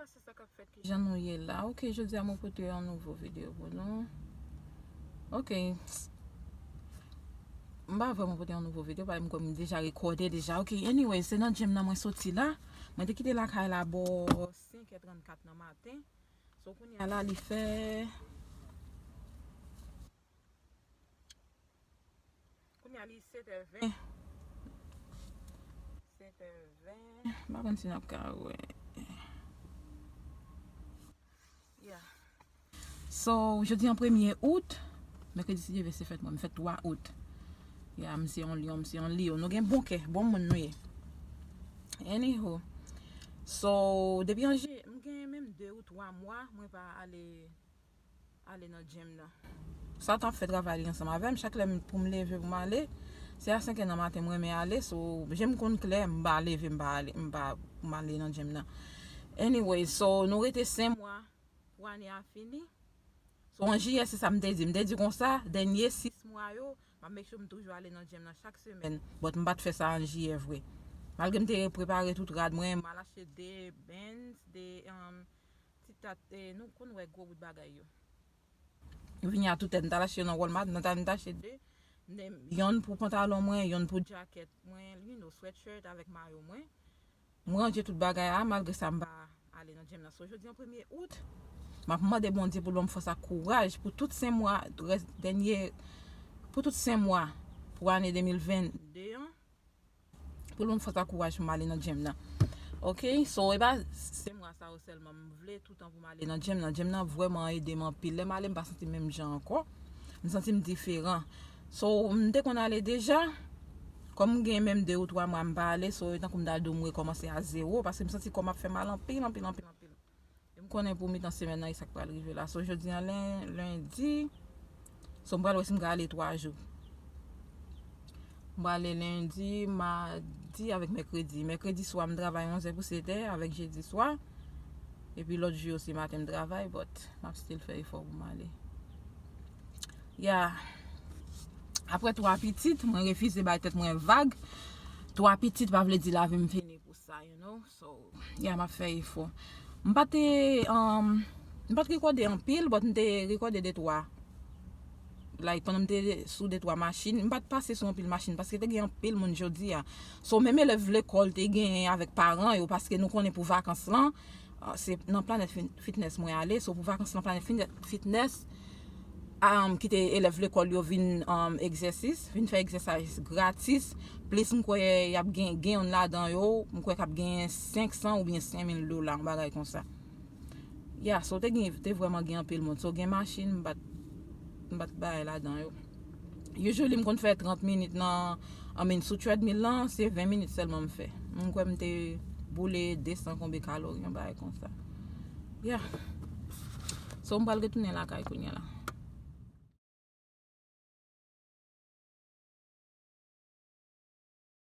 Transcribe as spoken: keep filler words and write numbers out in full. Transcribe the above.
Pase sa k ap fèt, kijan nou ye la? Ok, jodi a mwen pote yon nouvo videyo pou nou. Ok. M pa vrèman pote yon nouvo videyo, paske m kwè m deja rekòde deja. Ok, anyway, se nan gym nan mwen soti la. Mwen te kite lakay la bò senk è trannkat nan maten. So, kounye a la, li fè, kounye a, li sèt è ven. Sèt è ven. M pa konn si n ap ka wè. Yeah. So, jodi an premye out, mèkredi si Dye vle se fèt mwen, m fèt twa out. Yeah, m se yon lyon, m se yon lyon. Nou gen bon kè, bon moun nou ye. Anywho. So, depi an je, m gen menm de ou twa mwa, mwen pa ale, ale nan gym nan. Satan ap fè travay li ansanm avè m. Chak lè m, pou m leve pou m ale, se a senk è nan maten m renmen ale. So, je m konn klè, m pa leve, m pa ale, m pa, pou m ale nan gym nan. Anyway, so, nou rete senk mwa pou ane a fini. So, an jiyè, se sa m te di. M te di konsa, dènye sis mwa yo, m ap make sure m toujou ale nan gym nan chak semèn. But m pa t fè sa an jiyè vre. Malgre m te prepare tout rad mwen, m al achte de Benz, de, um, ti tat, eh, nou konn wè gwo bout bagay yo. Yo vini a tou tèt, m t al achte yo nan Walmart, nan ta m t achte de. M te, yonn pou pantalon mwen, yonn pou jakèt mwen, you know, sweatshirt avèk mayo mwen. M ranje tout bagay a, malgre sa m pa ale nan gym nan. So, jodi an premye out, m ap mande Bondye pou l ban m fòs ak kouraj pou tout senk mwa, rès dènye, pou tout senk mwa, pou ane de mil venn de an, pou l ban m fòs ak kouraj pou m ale nan gym nan. Ok, so, e pa senk mwa sa yo sèlman m vle toutan pou m ale nan gym nan. Gym nan vrèman ede m anpil. Lè m ale, m pa santi m menm jan ankò. M santi m diferan. So, m te konn ale deja. Kòm m gen menm de ou twa mwa m pa ale, so, e tankou m ta di w m rekòmanse a zewo, paske m santi kò m ap fè mal anpil, anpil, anpil, anpil. E m konnen pou mitan semèn nan, e sa k pral rive la. So, jodi an len-, lendi, so, m pral wè si m ka ale twa jou. M pral ale lendi, madi avèk mèkredi. Mèkredi swa, m travay onz è pou sèt è, avèk jedi swa. Epi lòt jou yo se maten m travay, but m ap still fè efò pou m ale. Yeah. Apre twa pitit, mwen refize bay tèt mwen vag. Twa pitit pa vle di lavi m fini pou sa, you know. So, yeah, m ap fè efò. M pa te, um, m pa t rekòde anpil, but m te rekòde de twa. Like, pandan m te sou de twa machin, m pa t pase sou anpil machin, paske te gen anpil moun jodi a. So, menm elèv lekòl te genyen avèk paran yo, paske nou konnen pou vakans lan, ah, se nan Planet Fit-, Fitness mwen ale. So, pou vakans lan, Planet Fit-, Fitness, um, kite elèv lekòl yo vin, um, egzèsis, vin fè egzèsaj gratis. Plis, m kwè y ap gen, gen youn ladan yo, m kwè k ap genyen senk san oubyen senk mil dola, yon bagay konsa. Yeah, so te gen, te vrèman gen anpil moun. So, gen machin, m pa t, m pa t bay ladan yo. Usually, m konn fè trant minit nan, I mean, sou treadmill lan, se ven minit sèlman m fè. M kwè m te boule de san konbe kalori, yon bagay konsa. Yeah. So, m pral retounen lakay kounye a la.